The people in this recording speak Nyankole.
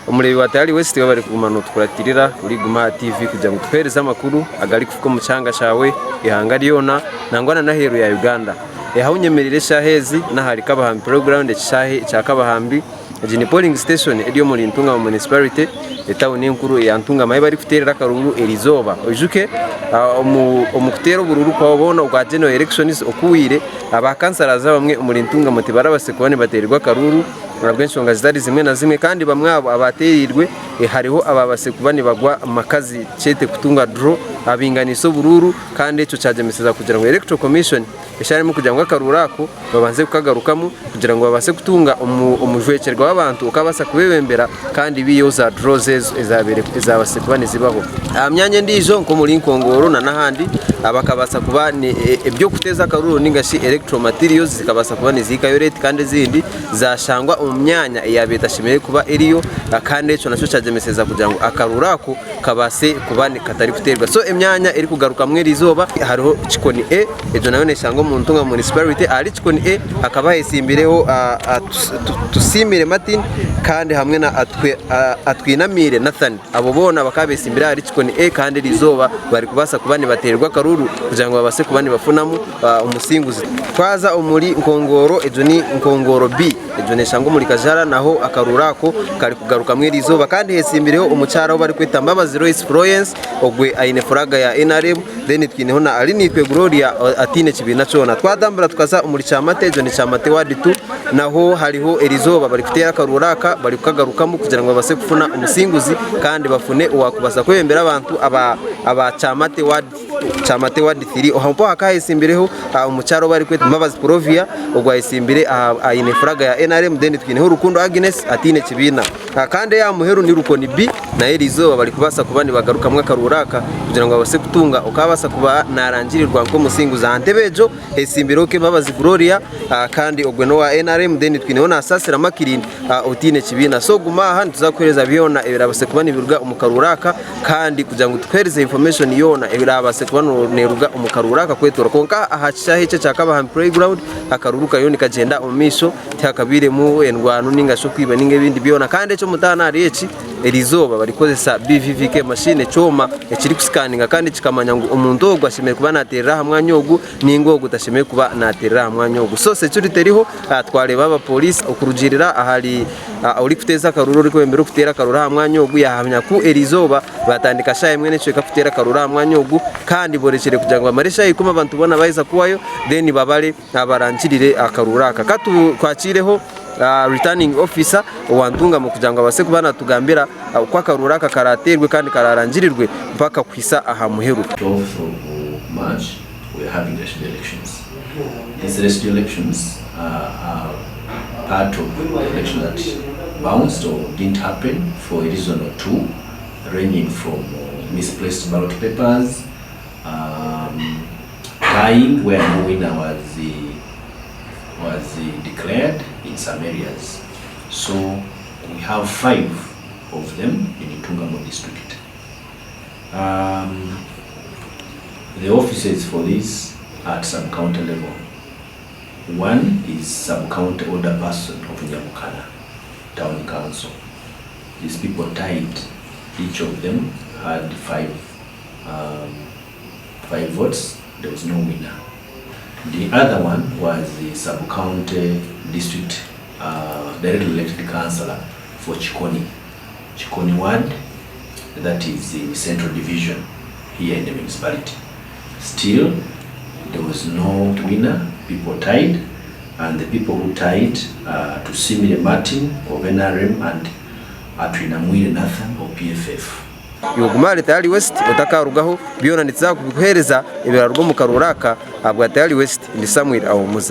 Omureebi wa Tayari West webare kuguma notukuratirira ori Guma aha TV kugira ngu tukuhereze amakuru agarikufuka omu kyanga kyawe, eihanga ryona nangwa na n'aheeru ya Uganda. Ahu nyemereire eshaaha ezi n'ahari Kabahambi Playground ekishaahe kya Kabahambi. Egi ni polling station eri omuri Ntungamo Municipality etawuni enkuru eya Ntungamo ahu barikuteerera akaruuru erizooba. Oijuke omu kuteera oburuuru kwawe boona obwa general elections okuhweire, aba councillors abamwe omuri Ntungamo tibarabaasize kuba nibateererwa akaruuru ahabw'enshonga zitari zimwe na zimwe kandi bamwe abo abateereirwe hariho ababaasize kuba nibagwa makazi kyete kutunga draw abainganiise oburuuru kandi ekyo kyagyemeseza kugira ngu Electoral Commission Eshaara kugira ngu akaruuru ako babanze kukagarukamu kugira ngu babaase kutunga omujwekyerwa w'abantu okabaasa kubebembera kandi baiheho za draws ezo ezabaasize kuba nizibaho. Aha myanya endiijo nk'omuri Nkongoro nana ahandi bakabaasa kuba eby'okuteeza akaruuru ninga shi electoral materials zikabaasa kuba nizihikayo late kandi ezindi zashangwa omu myanya eyaabaire etashemereire kuba eriyo kandi ekyo nakyo kyagyemeseza kugira ngu akaruuru ako kabaase kuba katarikuteerwa. So emyanya erikugarukamu eriizooba hariho Kikoni A, egyo nayo neshangwa omu Ntungamo Municipality. Ahari Kikoni A hakaba hesimbireho Tusiimire Martin kandi hamwe na Atwinamiire Nathan. Abo boona bakaba besimbire ahari Kikoni A kandi eriizooba barikubaasa kuba nibateerwa akaruuru kugira ngu babaase kuba nibafunamu omusinguzi. Twaza omuri Nkongoro, egyo ni Nkongoro B. Egyo neshangwa omuri Kajara naho akaruuru ako karikugarukamu eriizooba kandi hesimbireho omukyara ou barikweta Mbabazi Lois Florence ogwe aine furaga ya nrm then twineho na Alinaitwe Gloria ataine kibiina kyona. Twatambura tukaza omuri Kyamate egyo ni Kyamate ward 2 naho hariho eriizooba barikuteera akaruuru aka barikukagarukamu kugira ngu babaase kufuna omusinguzi kandi bafune owakubaasa kwebembera abantu aba Kyamate ward. Kyamate ward 3 ohampo hakahayetsimbireho omukyara ou barikweta Mbabazi Provia ogwo ayetsimbire aine furaga ya nrm then twineho Rukundo Agnes ataine kibiina kandi eya muheru ni Rukoni B nayo eriizooba barikubaasa kuba nibagarukamu akaruuru aka kugira ngu babaase kutunga okabaasa kuba narangirirwa nk'omusinguzi aha ntebe egyo Hesimbireho Kembabazi Gloria kandi ogwe n'owa nrm then twineho na Saasira Makirin otaine kibiina. So guma aha nituza kukuheereza byona ebirabaase kuba nibiruga omu karuuru aka kandi kugira ngu tukuheereze information yoona erabaase kuba neeruga omu karuuru aka kwetooroora. Kwonka aha kishaayi eki ekya Kabahami Playground akaruuru kariyo nikagyenda omu maisho tihakabairemu endwano nainga shi okwiba nainga ebindi byona kandi eky'omutaano ahari eki Eriizooba barikukozesa BVVK machine ekyoma ekirikusikaninga kandi kikamanya ngu omuntu ogu ashemereire kuba nateerera aha mwanya ogu ninga ogu tashemereire kuba nateerera aha mwanya ogu. So security eriho, twareeba abapooriisi okurugiirira ahari orikuteeza akaruuru orikwebembera okuteera akaruuru aha mwanya ogu yaahamya ku eriizooba baatandika shaaha emwe n'ekicweka kuteera akaruuru aha mwanya ogu kandi borekyeire kugira ngu bamare eshaaha ikumi abantu boona baaheza kuhwayo then babare abarangirire akaruuru aka. Ka twakiireho returning officer owa Ntungamo kugira ngu abaase kuba natugambira oku akaruuru aka karateerwe kandi kararangirirwe mpaka kuhisa aha muheru. 12th of March we are having residual elections. These residual elections are part of the election that bounced or didn't happen for a reason or two ranging from misplaced ballot papers, um, tying where no winner was, was declared in some areas. So we have five of them in Ntungamo district. The offices for this are at sub-county level. One is sub-county order person of Nyamukana Town Council. These people tied, each of them had five votes, there was no winner. The other one was the sub-county district directly elected councillor for Chikoni. Chikoni ward, that is in Central Division here in the municipality. Still, there was no winner, people tied, and the people who tied Tusimire Martin of NRM and Atwinamwire Nathan of PFF. Iwe guma ahari Tayari West otakarugaho, byona nituza kubikuheereza ebiraruga omu karuuru aka ahabwa Tayari West. Ndi Samuel Ahumuza.